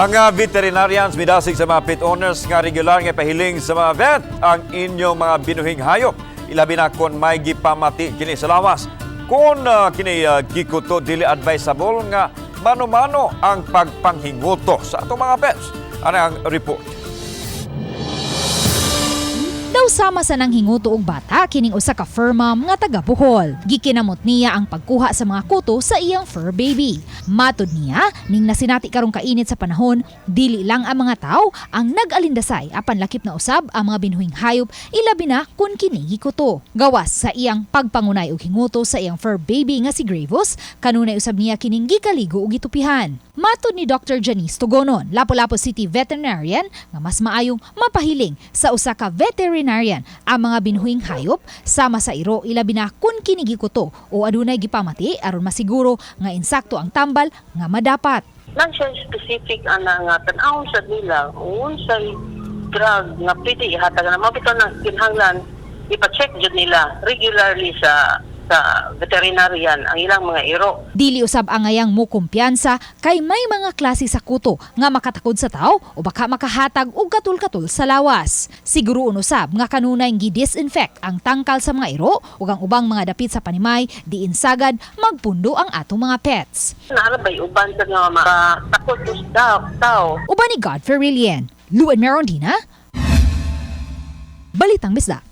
Mga veterinarians midasig sa mga pet owners nga regular nga pahiling sa mga vet ang inyong mga binuhing hayop. Ilabi na kung may gipamati kini sa lawas. Kung kini gikuto, dili advisable nga mano-mano ang pagpanghinguto sa atong mga pets. Ano ang report? Daw sama sa nang hinguto og bata kining usa ka fur mom nga taga Bohol. Gikinamot niya ang pagkuha sa mga kuto sa iyang fur baby. Matod niya, ning nasinati karong kainit sa panahon, dili lang ang mga tao ang nag-alindasay apan lakip na usab ang mga binuhing hayop, ilabi na kun kini gikuto. Gawas sa iyang pagpangunay og hinguto sa iyang fur baby nga si Gravos, kanunay usab niya kining gikaligo ug gitupihan. Matod ni Dr. Janice Tugonon, Lapu-Lapu City veterinarian, nga mas maayong mapahiling sa usa ka veterinarian ang mga binuhing hayop sama sa iro, ilabi na kun kini gikuto o adunay gipamati aron masiguro nga insakto ang tambal nga madapat. Naa siya specific ana nga tan-awon sa nila unsay drug nga pwede ihatag na mao bitaw na kinahanglan ipa-check jud nila regularly sa veterinarian ang ilang mga iro. Dili usab angayang mukumpiyansa kay may mga klase sa kuto nga makatakod sa tao o baka makahatag og katul-katul sa lawas. Siguroon usab nga kanunay gi-disinfect ang tangkal sa mga iro ug ang ubang mga dapit sa panimay diin sagad magpundo ang atong mga pets. Naa bay uban sa nga makatakod sa tao. Uban ni Godfrey Rilien, Luen Merondina, Balitang Bisdak.